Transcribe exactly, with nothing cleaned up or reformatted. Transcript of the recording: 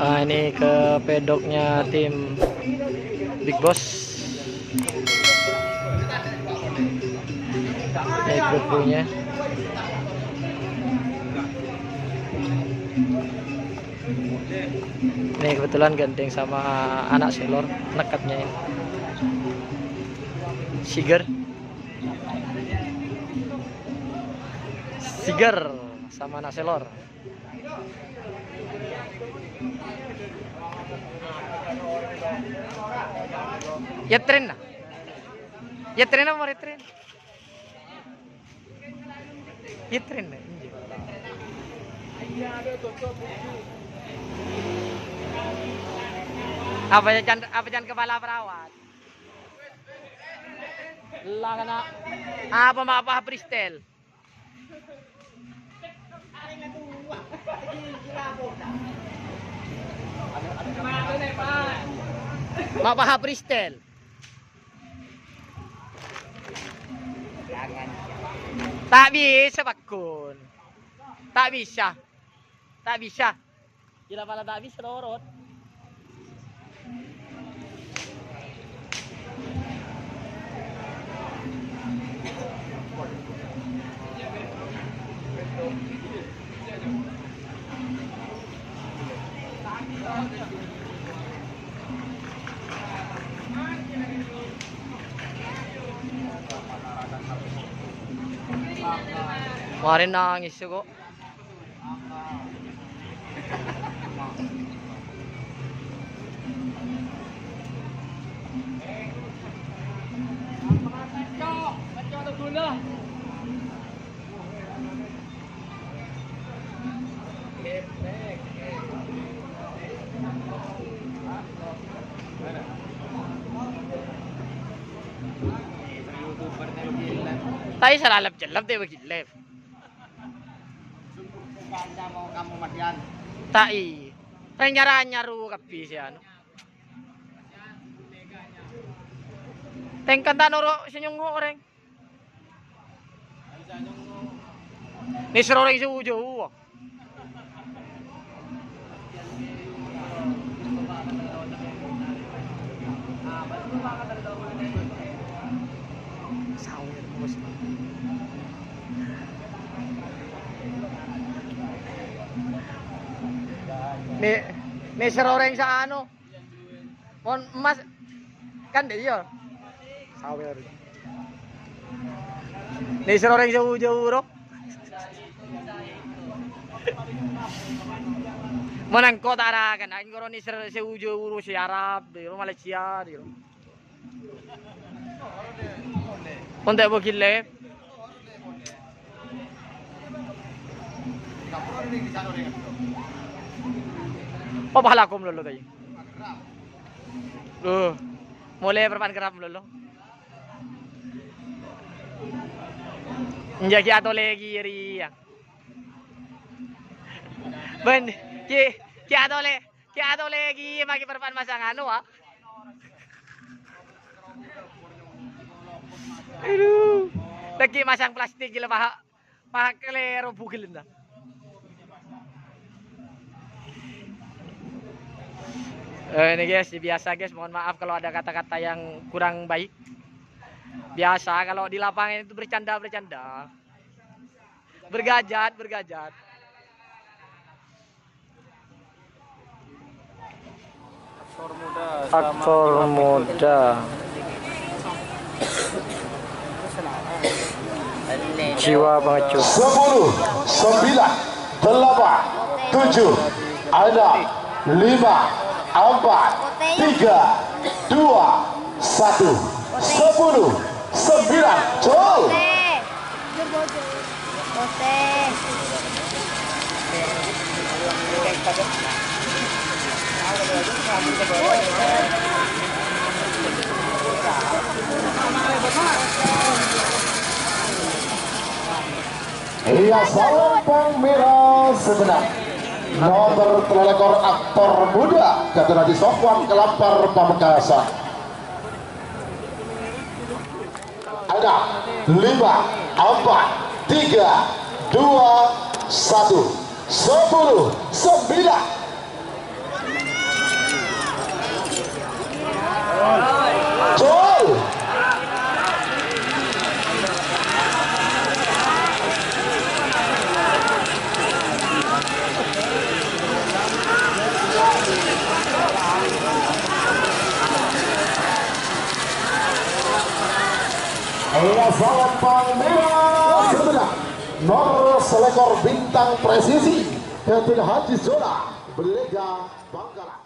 Ah, ini ke pedoknya tim Big Boss. Ini kru-krunya. Ini kebetulan gandeng sama anak selor, nekatnya ini. Sigar. Sigar sama anak selor. Ya tren lah. Ya tren apa ya tren? Ya tren lah. Iya. Apa ya can apa can kepala perawat? Lah kena apa ma' apa freestyle? Ma' paha freestyle. Ta' bisa, Pak Gun. Ta' bisa. Ta' bisa. Gila pala ta' bisa nurut. Kemarin nangis kok. Ta'i salalep-celep te' bagi live. Ta'i. Reng nyara-nyaru kabbhi se anu. Tengkan ta' noro' se nyongngo' oreng. Nèser orèng sè jhâu. Nè-, nèser orèng sè ano. Mon Mas, kan dâ' iyâ. Sawèr. Nèser orèng jhâu-jhâu, bro. Mon engko' ta' rakan, engko' nèser jhâu-jhâu, bro, sè Arab, bro, Malaysia, bro. Mon ta' bâgi lè. Oh, pahalakom lolo tadi. Loh, molaè parappa'na kerrap lolo. Enjâ' ghi' atolè ghi' rèya. Bân, ghi', ghi' atolè. Kèya atolè ghi' makè parappa'na masang anu, ah. Aduh. Lagi masang plastik gila, paha, paha kalèro bugel, nah. Eh, ini guys, biasa guys, mohon maaf kalau ada kata-kata yang kurang baik. Biasa kalau di lapangan itu bercanda-bercanda. Bergajat, bergajat. Aktor muda. Jiwa pengecut. Sepuluh, sembilan, delapan, tujuh, enam, lima, empat, tiga, dua, satu. Sepuluh, sembilan, gol. Oke. Iyâ, salempang mèra sebennar. Nomor tello lèkor aktor muda, Gadunadi Sofwan Kalampar Pamekasan. Ada lima, empat, tiga, dua, satu, sepuluh, sembilan. Bola salempang mèra, saudara. Nomor sèlèkor bintang presisi, Khairul Haji Zola, Belega Bangkalan.